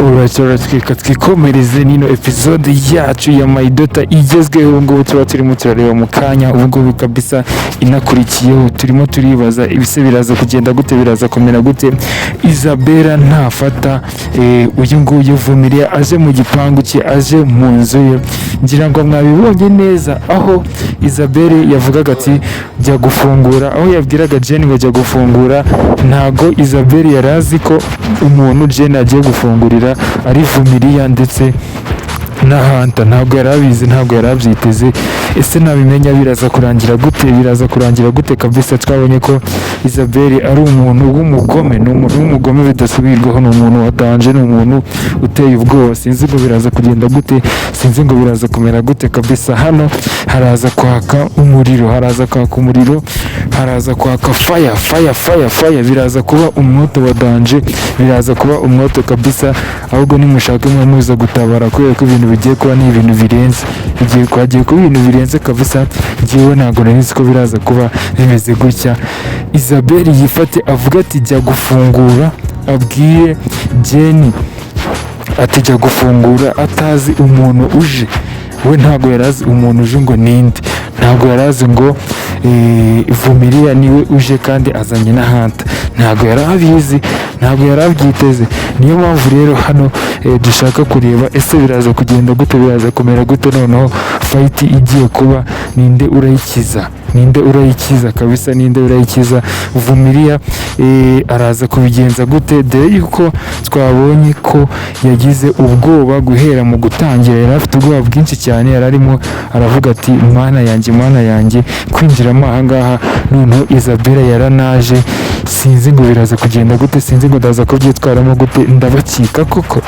Uracyora, twikomereze n'ino episode yacu ya My Daughter igezweho. Ubu ngubu tuba turimo turareba mu kanya ubu ngubu kabisa inakurikiyeho. Turimo turibaza ibise biraza kugenda gute, biraza kumera gute Isabella ntafata uyu nguyu Vumilia aje mu gipangu cye, aje mu nzu ye. Ngira ngo mwabibonye neza aho Isabelle yavugaga ati "Jya gufungura", aho yabwiraga Jane ngo "Jya gufungura". Ntago Isabelle yari azi ko umuntu Jane agiye gufungurira ari Vumilia ndetse na Hunter. Ntabwo yari abizi, ntabwo yari abyiteze. Ese nabimenya biraza kurangira gute? Biraza kurangira gute kabisa? Twabonye ko Isabelle ari umuntu w'umugome, ni umuntu w'umugome bidasubirwaho, ni umuntu watanje, ni umuntu uteye ubwoba. Sinzi ngo biraza kugenda gute, sinzi ngo biraza kumera gute kabisa. Hano haraza kwaka umuriro, haraza kwaka umuriro, haraza kwaka fire, fire, fire, fire. Biraza kuba umwoto wa danger, biraza kuba umwoto kabisa. Ahubwo nimushake mwe muza gutabara, kubera ko ibintu bigiye kuba ni ibintu birenze, bigiye kwagiye kuba ibintu birenze kabisa. Njyewe ntabwo nari nzi ko biraza kuba bimeze gutya. Isabelle yifate avuga ati "Jya gufungura", abwiye Jenny ati "Jya gufungura", atazi umuntu uje. We ntabwo yari azi umuntu uje ngo ninde, ntabwo yari azi ngo Vumilia niwe uje kandi azanye na Hunter. Ntabwo yari abizi, ntabwo yari abyiteze. Niyo mpamvu rero hano dushaka kureba ese biraza kugenda gute, biraza kumera gute. Noneho fight igiye kuba, ninde urayikiza? Ninde urayikiza kabisa? Ninde urayikiza? Vumilia araza kubigenza gute, dore yuko twabonye ko yagize ubwoba guhera mu gutangira? Yari afite ubwoba bwinshi cyane, yari arimo aravuga ati "Mana yanjye, Mana yanjye, kwinjiramo ahangaha noneho Isabella yaranaje, sinzi ngo biraza kugenda gute, sinzi ngo ndaza kubyitwaramo gute, ndabakika koko."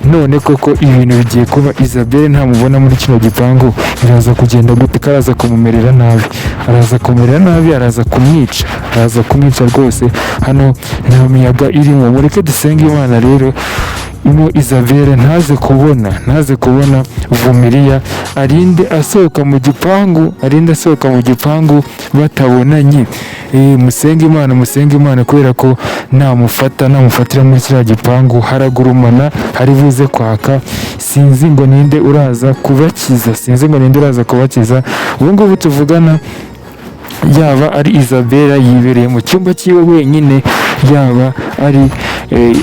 None koko ibintu bigiye kuba. Isabelle ntamubona muri kino gipangu, biraza kugenda gute? Ko araza kumumerera nabi, araza kumumerera nabi, araza kumwica, araza kumwica rwose. Hano nta miyaga irimo. Mureke dusenge Imana rero ino Isabelle ntaze kubona, ntaze kubona Vumilia, arinde asohoka mu gipangu, arinde asohoka mu gipangu batabonanye. Musenge Imana, musenge Imana, kubera ko namufata, namufatira muri kiriya gipangu haragurumana, hari buze kwaka. Sinzi ngo ninde uraza kubakiza, sinzi ngo ninde uraza kubakiza. Ubu ngubu tuvugana, yaba ari Isabella yibereye mu cyumba cyiwe wenyine, yaba ari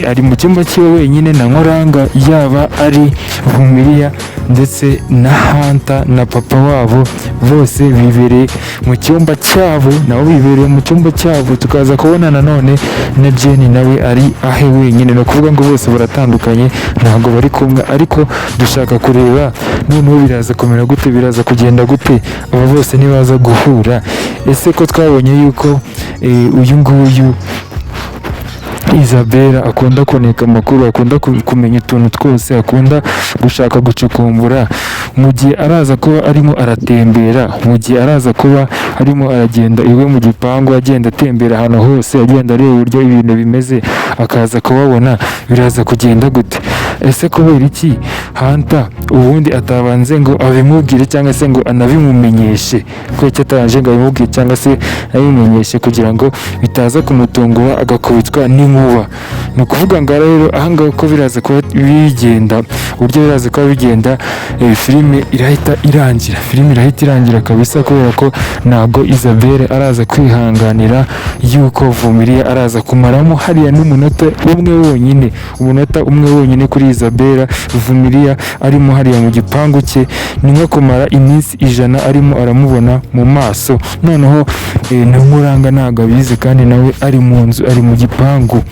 ari mu cyumba cyiwe wenyine na Nkoranga, yaba ari Vumilia ndetse na Hunter na papa wabo, bose bibereye mu cyumba cyabo, nabo bibereye mu cyumba cyabo. Tukaza kubona nanone na Jenny nawe ari ahe wenyine. Ni ukuvuga ngo bose baratandukanye, ntabwo bari kumwe. Ariko dushaka kureba noneho biraza kumera gute, biraza kugenda gute, aba bose nibaza guhura. Ese ko twabonye yuko uyu nguyu Isabella akunda kuneka amakuru, akunda kumenya utuntu twose, akunda gushaka gucukumbura, mu gihe araza kuba arimo aratembera, mu gihe araza kuba arimo aragenda iwe mu gipangu, agenda atembera ahantu hose, agenda areba uburyo ibintu bimeze, akaza kubabona, biraza kugenda gute? Ese kubera iki Hunter ubundi atabanze ngo abimubwire cyangwa se ngo anabimumenyeshe? Kubera icyo atabanje ngo abimubwire cyangwa se abimumenyeshe, kugira ngo bitaza kumutungura agakubitwa n'inkuba? Ni ukuvuga ngo rero ahangaha uko biraza kuba bigenda, uburyo biraza kuba bigenda, filime irahita irangira, filime irahita irangira kabisa, kubera ko ntabwo Isabelle araza kwihanganira yuko Vumilia araza kumaramo hariya n'umunota umwe wonyine. Umunota umwe wonyine kuri Isabella, Vumilia arimo hariya mu gipangu cye, ni nko kumara iminsi 100 arimo aramubona mu maso. Noneho na Nkuranga ntabwo abizi kandi nawe ari mu nzu, ari mu gipangu.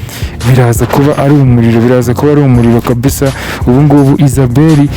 Biraza kuba ari umuriro, biraza kuba ari umuriro kabisa. Ubu ngubu Isabelle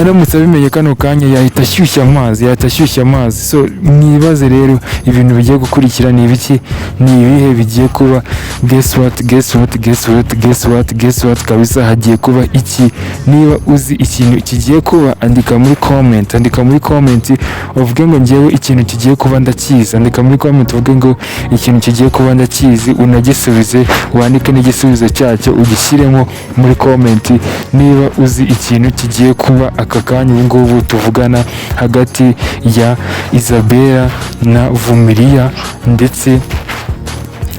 aramutse abimenye kano kanya yahita ashyushya amazi, yahita ashyushya amazi. So mwibaze rero ibintu bigiye gukurikira ni ibiki, ni ibihe bigiye kuba? Guess what, guess what, guess what, guess what, guess what kabisa, hagiye kuba iki? Niba uzi ikintu kigiye kuba, andika muri comment, andika muri comment uvuge ngo "Ngewe ikintu kigiye kuba ndakizi". Andika muri comment uvuge ngo "Ikintu kigiye kuba ndakizi", unagisubize, wandike n'igisubizo cyacyo ugishyiremo muri comment niba uzi ikintu kigiye kuba aka kanya ubu ngubu tuvugana hagati ya Isabella na Vumilia ndetse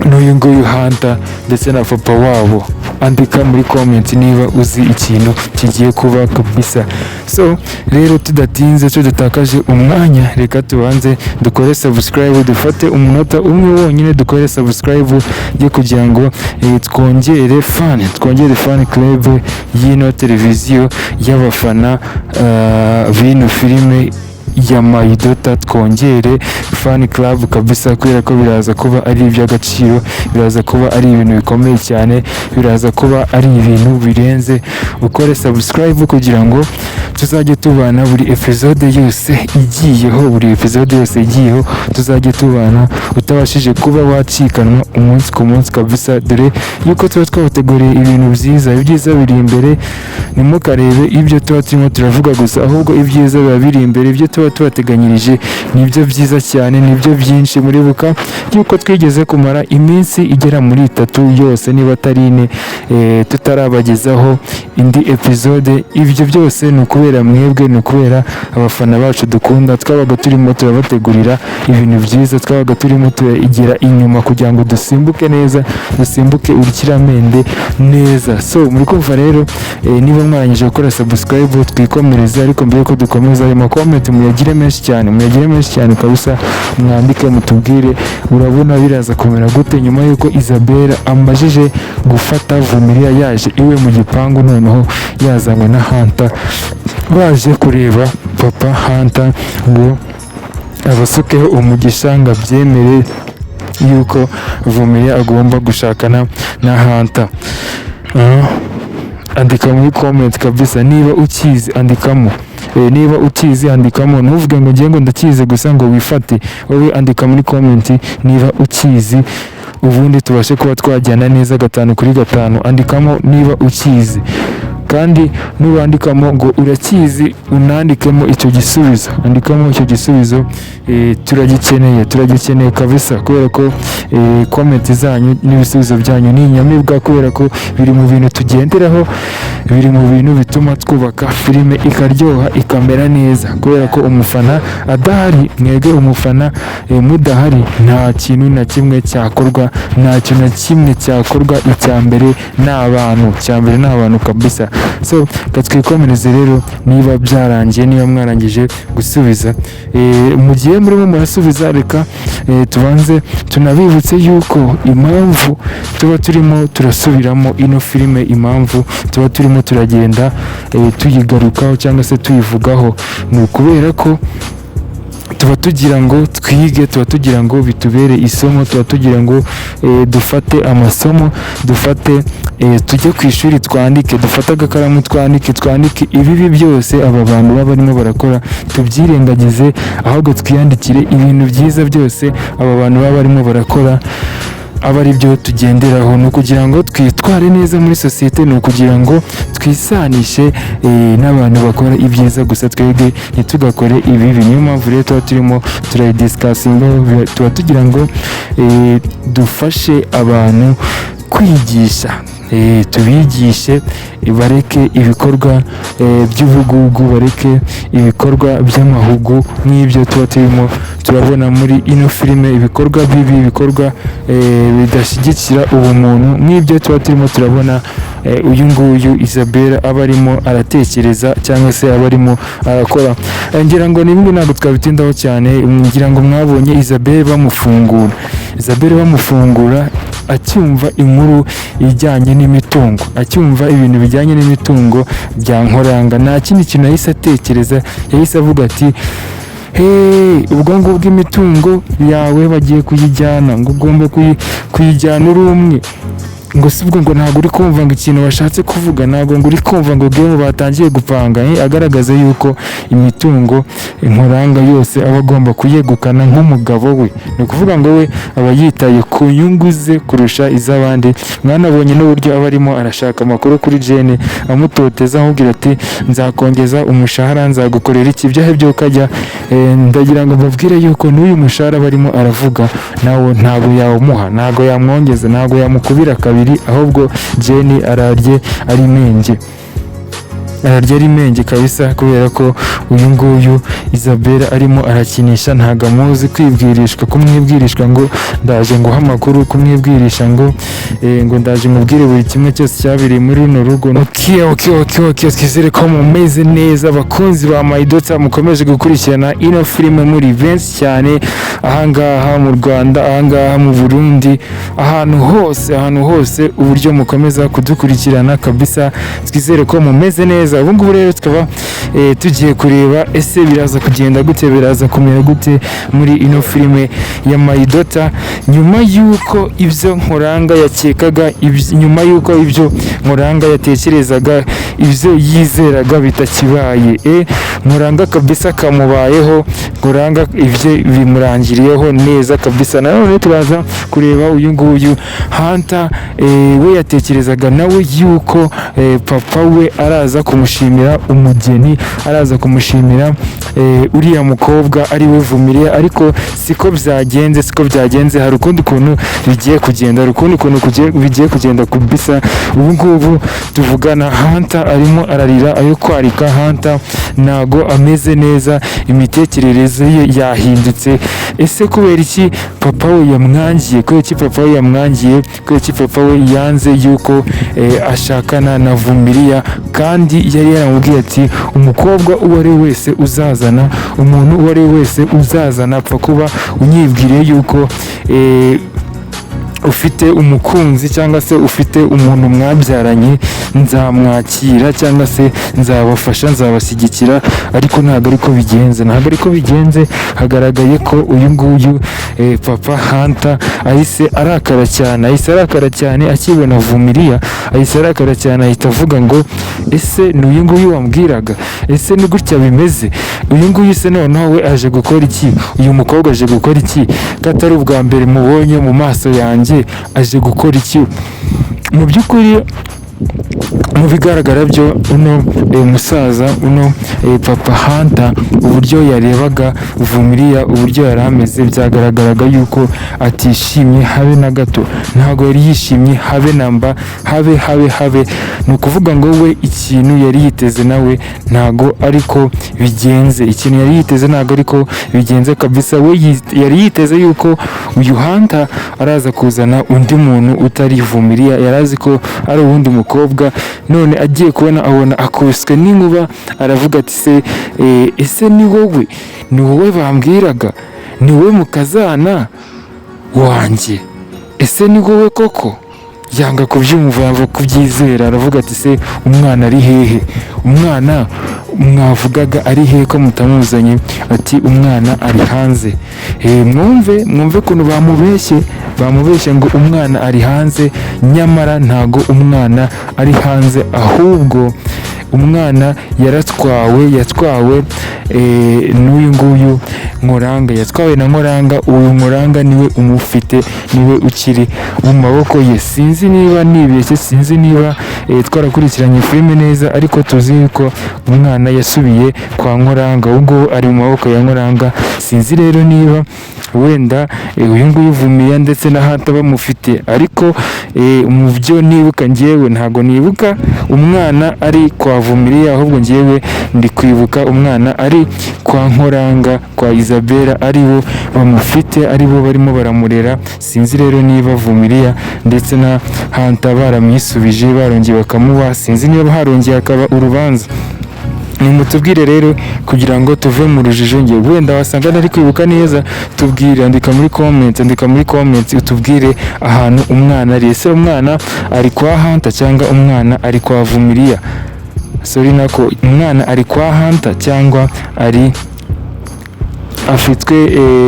n'uyu nguyu Hunter ndetse na papa wabo. Andika muri comment niba uzi ikintu kigiye kuba kabisa. So rero, tudatinze, tudatakaje umwanya, reka tubanze dukore subscribe, dufate umunota umwe wonyine dukore subscribe yo kugira ngo twongere fan club y'ino televiziyo y'abafana b'ino filime ya My Daughter. Twongere fan club kabisa, kubera ko biraza kuba ari iby'agaciro, biraza kuba ari ibintu bikomeye cyane, biraza kuba ari ibintu birenze. Ukore subscribe kugira ngo tuzajye tubana buri episode yose igiyeho, buri episode yose igiyeho tuzajye tubana, utabashije kuba wacikanwa umunsi ku munsi kabisa, dore yuko tuba twabateguriye ibintu byiza. Ibyiza biri imbere. Ntimukarebe ibyo tuba turimo turavuga gusa, ahubwo ibyiza biba biri imbere. Ibyo tuba tubateganyirije nibyo byiza cyane, nibyo byinshi. Muribuka yuko twigeze kumara iminsi igera muri 3 yose, niba atari 4, tutarabagezaho indi episode. Ibyo byose ni ukubera mwebwe, ni ukubera abafana bacu dukunda. Twabaga turimo turabategurira ibintu byiza, twabaga turimo turagera inyuma kugira ngo dusimbuke neza, dusimbuke urukiramende neza. So muri kumva rero, niba mwarangije gukora subscribe, twikomereze. Ariko mbere yuko dukomeza, ayo ma comment muyagire menshi cyane, muyagire menshi cyane kabisa. Mwandike mutubwire, urabona biraza kumera gute nyuma yuko Isabella amajije gufata Vumilia, yaje iwe mu gipangu, noneho yazanywe na Hunter, baje kureba papa Hunter ngo abasukeho umugisha ngo abyemere yuko Vumilia agomba gushakana na Hunter? Andika muri comment kabisa niba ukizi, andikamo. Niba ukizi andikamo, ntuvuge ngo ngiye ngo ndakizi gusa ngo wifate wowe. Andika muri comment niba ukizi, ubundi tubashe kuba twajyana neza gatanu kuri gatanu. Andikamo niba ukizi, kandi nuwandikamo ngo urakizi, unandikemo icyo gisubizo. Andikamo icyo gisubizo, turagikeneye, turagikeneye kabisa, kubera ko comment zanyu n'ibisubizo byanyu ni inyamibwa, kubera ko biri mu bintu tugenderaho, biri mu bintu bituma twubaka filime ikaryoha, ikamera neza, kubera ko umufana adahari, mwebwe umufana mudahari, nta kintu na kimwe cyakorwa, nta kintu na kimwe cyakorwa. Icya mbere ni abantu, icya mbere ni abantu kabisa. So reka twikomereze rero. Niba byarangiye, niba mwarangije gusubiza, mu gihe murimo murasubiza, reka tubanze tunabibutse yuko impamvu tuba turimo turasubiramo ino filime, impamvu tuba turimo turagenda tuyigarukaho cyangwa se tuyivugaho, ni ukubera ko tuba tugira ngo twige, tuba tugira ngo bitubere isomo, tuba tugira ngo dufate amasomo, dufate tujye ku ishuri twandike, dufate agakaramu twandike, twandike ibibi byose aba bantu baba barimo barakora, tubyirengagize, ahubwo twiyandikire ibintu byiza byose aba bantu baba barimo barakora, aba ari byo tugenderaho. Ni ukugira ngo twitware neza muri sosiyete, ni ukugira ngo twisanishe n'abantu bakora ibyiza gusa, twebwe ntitugakore ibibi. Niyo mpamvu rero tuba turimo turayidiscussinga, tuba tugira ngo dufashe abantu kwigisha, tubigishe bareke ibikorwa by'ubugugu, bareke ibikorwa by'amahugu nk'ibyo tuba turimo turabona muri ino filime, ibikorwa bibi, ibikorwa bidashyigikira ubumuntu nk'ibyo tuba turimo turabona uyu nguyu Isabella aba arimo aratekereza cyangwa se aba arimo arakora. Ngira ngo n'ibindi ntabwo twabitindaho cyane. Ngira ngo mwabonye Isabelle bamufungura, Isabelle bamufungura acyumva inkuru ijyanye n'imitungo, acyumva ibintu bijyanye n'imitungo bya Nkoranga, nta kindi kintu yahise atekereza. Yahise avuga ati: "Hey, ubwo ngubwo imitungo yawe bagiye kuyijyana, ngo ugomba kuyijyana uri umwe." Ngo si ubwo ngo ntabwo uri kumva ngo ikintu bashatse kuvuga, ntabwo ngo uri kumva ngo game batangiye gupanga. Agaragaza yuko imitungo Nkoranga yose aba agomba kuyegukana nk'umugabo we. Ni ukuvuga ngo we aba yitaye ku nyungu ze kurusha iz'abandi. Mwanabonye n'uburyo aba arimo arashaka amakuru kuri Jane, amutoteza, amubwira ati: "Nzakongeza umushahara, nzagukorera iki, ibyahe byo ukajya." Ndagira ngo mbabwire yuko n'uyu mushahara barimo aravuga nawo ntabwo yawumuha, ntabwo yamwongeza, ntabwo yamukubira kabiri, ahubwo Jane ararye ari menge. Ararya ari menge kabisa, kubera ko uyu nguyu Isabella arimo arakinisha ntabwo amuzi. Kwibwirishwa, kumwibwirishwa ngo ndaje nguha amakuru, kumwibwirisha ngo ngo ndaje mubwire buri kimwe cyose cyabereye muri runo rugo. Okay, twizere ko mumeze neza, abakunzi ba My Daughter, mukomeje gukurikirana ino filime muri benshi cyane, ahangaha mu Rwanda, ahangaha mu Burundi, ahantu hose, ahantu hose, uburyo mukomeza kudukurikirana kabisa, twizere ko mumeze neza. Ubu ngubu rero tukaba tugiye kureba ese biraza kugenda gute, biraza kumera gute muri ino filime ya My Daughter, nyuma y'uko ibyo Nkuranga yakekaga, nyuma y'uko ibyo Nkuranga yatekerezaga, ibyo yizeraga bitakibaye. Nkuranga kabisa kamubayeho, Nkuranga ibyo bimurangiriyeho neza kabisa. Nanone turaza kureba uyu nguyu Hunter, we yatekerezaga nawe yuko papa we araza kumushimira umugeni, araza kumushimira uriya mukobwa ari we Vumilia, ariko siko byagenze, siko byagenze. Hari ukundi kuntu bigiye kugenda, hari ukundi kuntu bigiye kugenda kabisa. Ubu ngubu tuvugana Hunter arimo ararira ayo kwarika. Hunter ntago ameze neza, imitekerereze ye yahindutse. Ese kubera iki papa we yamwangiye? Kubera iki papa we yamwangiye? Kubera iki papa we yanze yuko ashakana na Vumilia, kandi yari yaramubwiye ati umukobwa uwo ari we wese uzazana, umuntu uwo ari we wese uzazana, apfa kuba unyibwiriye yuko ufite umukunzi cyangwa se ufite umuntu mwabyaranye, nzamwakira cyangwa se nzabafasha, nzabashyigikira. Ariko ntabwo ariko bigenze, ntabwo ariko bigenze. Hagaragaye ko uyu nguyu papa Hunter ahise arakara cyane, ahise arakara cyane akibona Vumilia, ahise arakara cyane, ahita avuga ngo ese ni uyu nguyu wambwiraga? Ese ni gutya bimeze? Uyu nguyu se noneho we aje gukora iki? Uyu mukobwa aje gukora iki, ko atari ubwa mbere mubonye mu maso yanjye? Aje gukora iki? Mu by'ukuri, mu bigaragara byo, uno musaza, uno papa Hunter, uburyo yarebaga Vumilia, uburyo yari ameze, byagaragaraga yuko atishimye habe na gato. Ntabwo yari yishimye habe na mba, habe habe habe. Ni ukuvuga ngo we ikintu yari yiteze nawe ntago ariko bigenze, ikintu yari yiteze ntago ariko bigenze kabisa. We yari yiteze yuko uyu Hunter araza kuzana undi muntu utari Vumilia, yari azi ko ari uwundi mukobwa. None agiye kubona abona akubiswe n'inkuba, aravuga ati se ese ni wowe? Ni wowe bambwiraga? Ni wowe mukazana wanjye? Ese ni wowe koko? Yanga kubyumva, yanga kubyizera, aravuga ati se umwana ari hehe? Umwana mwavugaga ari hehe ko mutamuzanye? Ati umwana ari hanze. Mwumve, mwumve ukuntu bamubeshye, bamubeshye ngo umwana ari hanze, nyamara ntago umwana ari hanze, ahubwo umwana yaratwawe, yatwawe n'uyu nguyu Nkuranga, yatwawe na Nkuranga. Uyu Nkuranga niwe umufite, niwe ukiri mu maboko ye. Sinzi niba nibeshye, sinzi niba twarakurikiranye filime neza, ariko tuzi yuko umwana yasubiye kwa Nkuranga, ubu ngubu ari mu maboko ya Nkuranga. Sinzi rero niba wenda uyu nguyu Vumilia ndetse na Hunter bamufite, ariko mu byo nibuka njyewe ntabwo nibuka umwana ari kwa Vumilia, ahubwo njyewe ndi kwibuka umwana ari kwa Nkuranga, kwa Isabella, aribo bamufite, aribo barimo baramurera. Sinzi rero niba Vumilia ndetse na Hunter baramwisubije, barongeye bakamuba, sinzi niba harongeye hakaba urubanza. Nimutubwire rero kugira ngo tuve mu rujijo. Nge wenda wasanga ntari kwibuka neza, tubwire, andika muri comment, andika muri comment utubwire ahantu umwana ari. Ese umwana ari kwa Hunter cyangwa umwana ari kwa Vumilia? Sorry, nako umwana ari kwa Hunter cyangwa ari afitwe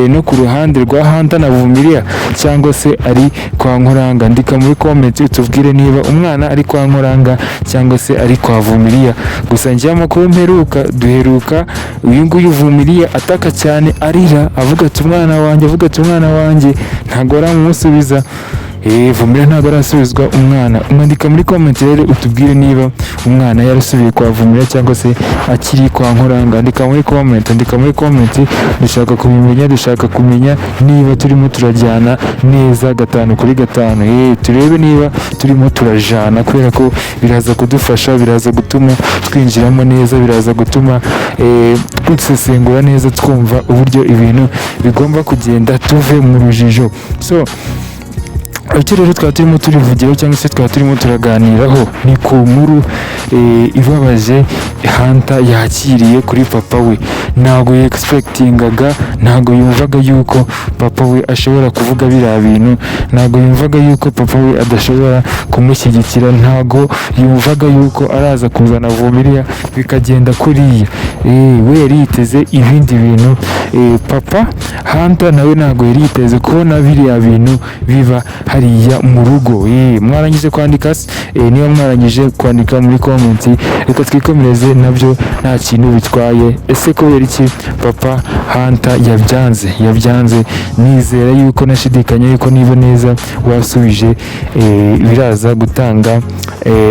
no ku ruhande rwa Hunter na Vumilia, cyangwa se ari kwa Nkuranga? Andika muri comment utubwire niba umwana ari kwa Nkuranga cyangwa se ari kwa Vumilia. Gusa njye amakuru mperuka, duheruka uyu nguyu Vumilia ataka cyane, arira, avuga ati umwana wanjye, avuga ati umwana wanjye, ntabwo aramusubiza. Vumilia ntabwo arasubizwa umwana. Mwandika muri comment rero utubwire niba umwana yarasubiye kwa Vumilia cyangwa se akiri kwa Nkuranga. Andika muri comment, andika muri comment, dushaka kubimenya, dushaka kumenya niba turimo turajyana neza gatanu kuri gatanu. Turebe niba turimo turajana, kubera ko biraza kudufasha, biraza gutuma twinjiramo neza, biraza gutuma dusesengura neza, twumva uburyo ibintu bigomba kugenda, tuve mu rujijo. So icyo rero twaba turimo turivugiraho cyangwa se twaba turimo turaganiraho ni ku nkuru ibabaje Hunter yakiriye kuri papa we. Ntabwo yexpectingaga, ntabwo yumvaga yuko papa we ashobora kuvuga biriya bintu, ntabwo yumvaga yuko papa we adashobora kumushyigikira, ntabwo yumvaga yuko araza kuzana Vumilia bikagenda kuriya. We yari yiteze ibindi bintu. Papa Hunter nawe ntabwo yari yiteze kubona biriya bintu biba hariya mu rugo. Mwarangije kwandika se? Niba mwarangije kwandika muri comment, reka twikomereze, nabyo nta kintu bitwaye. Ese kubera iki papa Hunter yabyanze? Yabyanze, nizera yuko nashidikanya yuko niba neza wasubije, biraza gutanga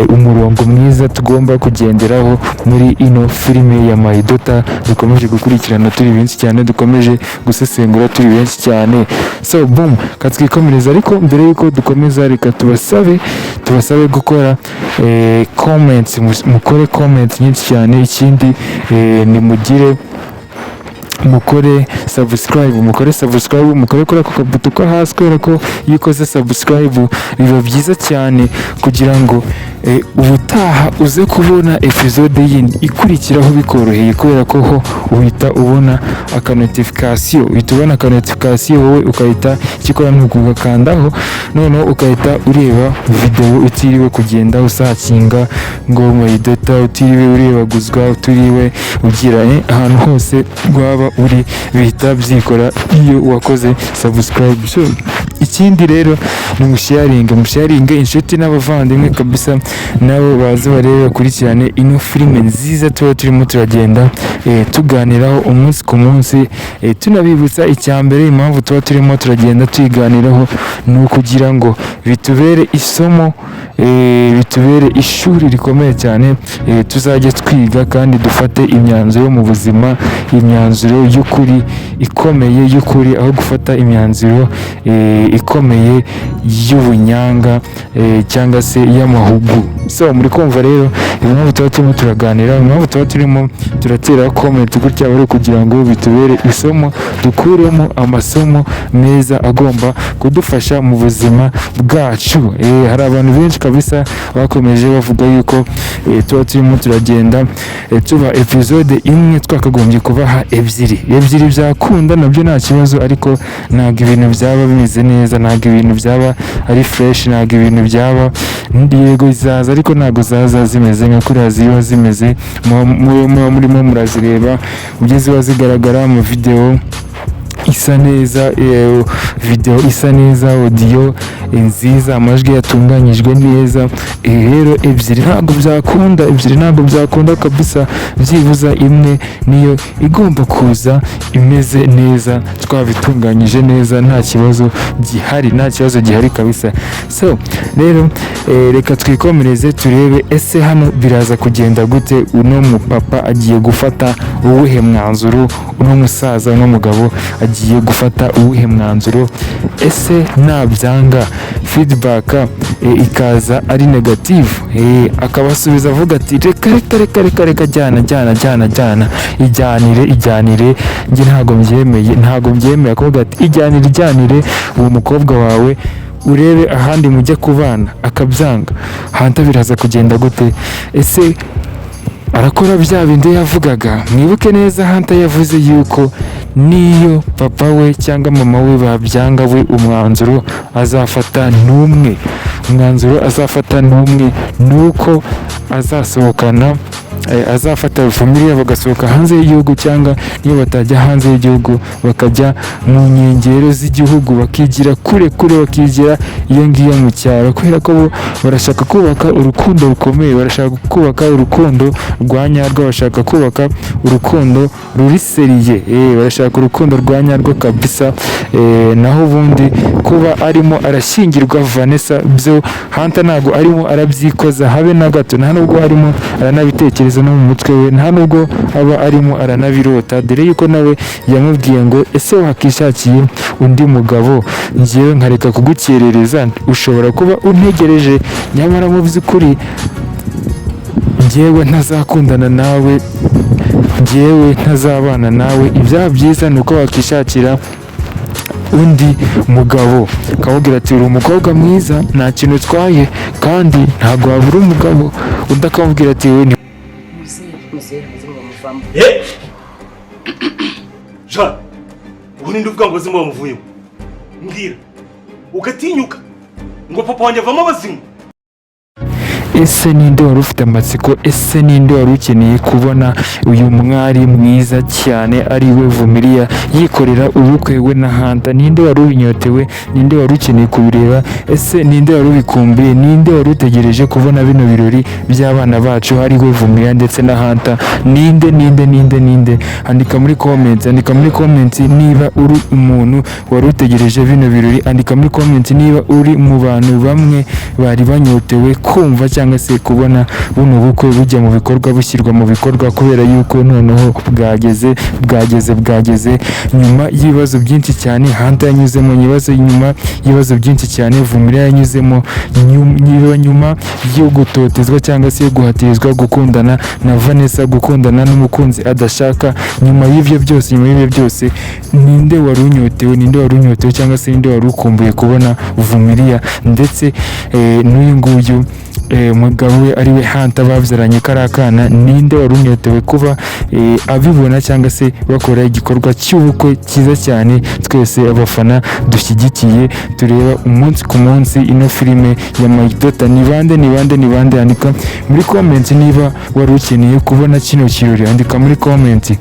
umurongo mwiza tugomba kugenderaho muri ino filime ya My Daughter dukomeje gukurikirana turi benshi cyane, dukomeje gusesengura turi benshi cyane. So boom, katwikomereza. Ariko mbere yuko dukomeza, reka tubasabe gukora comments, mukore comments nyinshi cyane. Ikindi, nimugire mukore subscribe, mukore subscribe, mukore kuri ako kabuto ko hasi, kubera ko iyo ukoze subscribe biba byiza cyane kugira ngo ubutaha uze kubona episode yindi ikurikiraho bikoroheye, kubera ko ho uhita ubona aka notification, uhita ubona aka notification, wowe ukahita icyo ukora ni ukugakandaho, noneho ukahita ureba video utiriwe kugenda usearchinga ngo My Daughter, utiriwe urebaguzwa, utiriwe ugira ahantu hose waba uri bihita byikora iyo wakoze subscribe. So, ikindi rero ni musharinge, musharinge inshuti n'abavandimwe kabisa, nabo baze barebe, bakurikirane ino filime nziza tuba turimo turagenda tuganiraho umunsi ku munsi. Tunabibutsa icya mbere, impamvu tuba turimo turagenda tuyiganiraho ni ukugira ngo bitubere isomo, bitubere ishuri rikomeye cyane, tuzajye twiga kandi dufate imyanzuro mu buzima, imyanzuro y'ukuri ikomeye y'ukuri, aho gufata imyanzuro ikomeye y'ubunyanga cyangwa se y'amahugu. So muri kumva rero impamvu tuba turimo turaganira, impamvu tuba turimo turatera comment gutya, bari kugira ngo bitubere isomo, dukuremo amasomo meza agomba kudufasha mu buzima bwacu. Hari abantu benshi kabisa bakomeje bavuga yuko tuba turimo turagenda tuba episode imwe, twakagombye kubaha ebyiri. Ebyiri byakunda nabyo nta kibazo, ariko ntabwo ibintu byaba bimeze neza, ntabwo ibintu byaba ari fresh, ntabwo ibintu byaba, yego zaza ariko ntabwo zaza zimeze nka kuriya ziba zimeze muba murimo murazireba, uburyo ziba zigaragara mu video isa neza, video isa neza, audio nziza, amajwi yatunganyijwe neza. Rero ebyiri ntabwo byakunda, ebyiri ntabwo byakunda kabisa. Byibuza imwe niyo igomba kuza imeze neza, twabitunganyije neza, nta kibazo gihari, nta kibazo gihari kabisa. So rero reka twikomereze, turebe ese hano biraza kugenda gute, uno mupapa agiye gufata uwuhe mwanzuro, uno musaza, uno mugabo agiye gufata uwuhe mwanzuro? Ese nabyanga, feedback ikaza ari negative, akabasubiza avuga ati: "Reka reka reka reka reka, jyana jyana jyana jyana, ijyanire ijyanire, njye ntabwo mbyemeye, ntabwo mbyemeye." Akavuga ati: "Ijyanire ijyanire uwo mukobwa wawe, urebe ahandi mujya kubana." Akabyanga, Hunter biraza kugenda gute? Ese arakora bya bindi yavugaga? Mwibuke neza, Hunter yavuze yuko niyo papa we cyangwa mama we babyanga, we umwanzuro azafata ni umwe, umwanzuro azafata ni umwe, ni uko azasohokana azafata Vumilia bagasohoka hanze y'igihugu, cyangwa niyo batajya hanze y'igihugu bakajya mu nkengero z'igihugu, bakigira kure kure, bakigira iyo ngiyo mu cyaro, kubera ko bo barashaka kubaka urukundo rukomeye, barashaka kubaka urukundo rwa nyarwo, bashaka kubaka urukundo ruri sérieux, barashaka urukundo rwa nyarwo kabisa. Naho ubundi kuba arimo arashyingirwa Vanessa byo, Hunter ntabwo arimo arabyikoza habe na gato, nta nubwo arimo aranabitekereza no mu mutwe we, nta nubwo aba arimo aranabirota, dore yuko nawe yamubwiye ngo: "Ese wakishakiye undi mugabo, njyewe nkareka kugukerereza? Ushobora kuba untegereje, nyamara mu by'ukuri njyewe ntazakundana nawe, njyewe ntazabana nawe. Ibyaba byiza ni uko wakishakira undi mugabo." Akamubwira ati: "Uri umukobwa mwiza, nta kintu utwaye, kandi ntabwo wabura umugabo." Undi akamubwira ati: "We ni Muzehe, muzehe, abazimu bamuvamo. Eh! Jean, ubu ninde uvuga ngo abazimu bamuvuyemo? Mbwira, ugatinyuka ngo papa wanjye avamo abazimu? Ese ninde wari ufite amatsiko? Ese ninde wari ukeneye kubona uyu mwari mwiza cyane ari we Vumilia yikorera ubukwe we na Hunter? Ninde wari ubinyotewe? Ninde wari ukeneye kubireba? Ese ninde wari ubikumbuye? Ninde wari utegereje kubona bino birori by'abana bacu, ari we Vumilia ndetse na Hunter? Ninde, ninde, ninde, ninde? Andika muri comment, andika muri comment niba uri umuntu wari utegereje bino birori. Andika muri comment niba uri mu bantu bamwe bari banyotewe kumva cyangwa se kubona buno bukwe bujya mu bikorwa, bushyirwa mu bikorwa, kubera yuko noneho bwageze, bwageze, bwageze, nyuma y'ibibazo byinshi cyane Hunter yanyuzemo, ibibazo nyuma y'ibibazo byinshi cyane Vumilia yanyuzemo, nyuma yo gutotezwa cyangwa se guhatirizwa gukundana na Vanessa, gukundana n'umukunzi adashaka. Nyuma y'ibyo byose, nyuma y'ibyo byose, ninde wari unyotewe? Ninde wari unyotewe cyangwa se ninde wari ukumbuye kubona Vumilia ndetse n'uyu nguyu mugabo we ari we Hunter babyaranye kariya kana? Ninde wari unyotewe kuba abibona cyangwa se bakora igikorwa cy'ubukwe cyiza cyane twese abafana dushyigikiye, tureba umunsi ku munsi ino filime ya My Daughter? Ni bande, ni bande, ni bande? Andika muri comment niba wari ukeneye kubona kino kirori. Andika muri comment,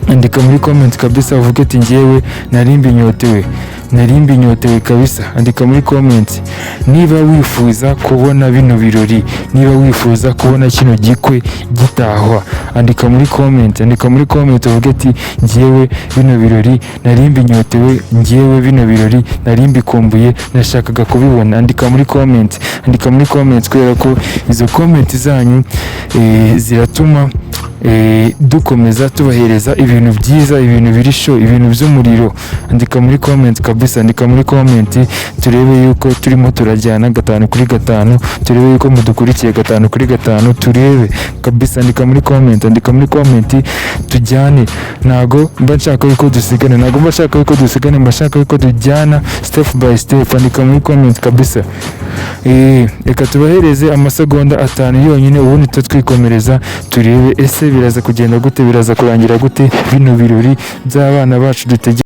andika muri comment kabisa, uvuge ati: "Njyewe nari mbinyotewe, nari mbinyotewe kabisa." Andika muri comment niba wifuza kubona bino birori, niba wifuza kubona kino gikwe gitahwa. Andika muri comment, andika muri comment uvuge ati: "Njyewe bino birori nari mbinyotewe, njyewe bino birori nari mbikumbuye, nashakaga kubibona." Andika muri comment, andika muri comment, kubera ko izo comment zanyu ziratuma dukomeza tubahereza ibintu byiza, ibintu biri show, ibintu by'umuriro. Andika muri comment kabisa, andika muri comment, turebe yuko turimo turajyana gatanu kuri gatanu, turebe yuko mudukurikiye gatanu kuri gatanu, turebe kabisa. Andika muri comment, andika muri comment, tujyane. Ntago mba nshaka yuko dusigana, ntago mba nshaka yuko dusigana, mba nshaka yuko tujyana step by step. Andika muri comment kabisa. Reka tubahereze amasegonda 5 yonyine, ubundi twikomereza, turebe ese biraza kugenda gute, biraza kurangira gute bino birori by'abana bacu dutegereje.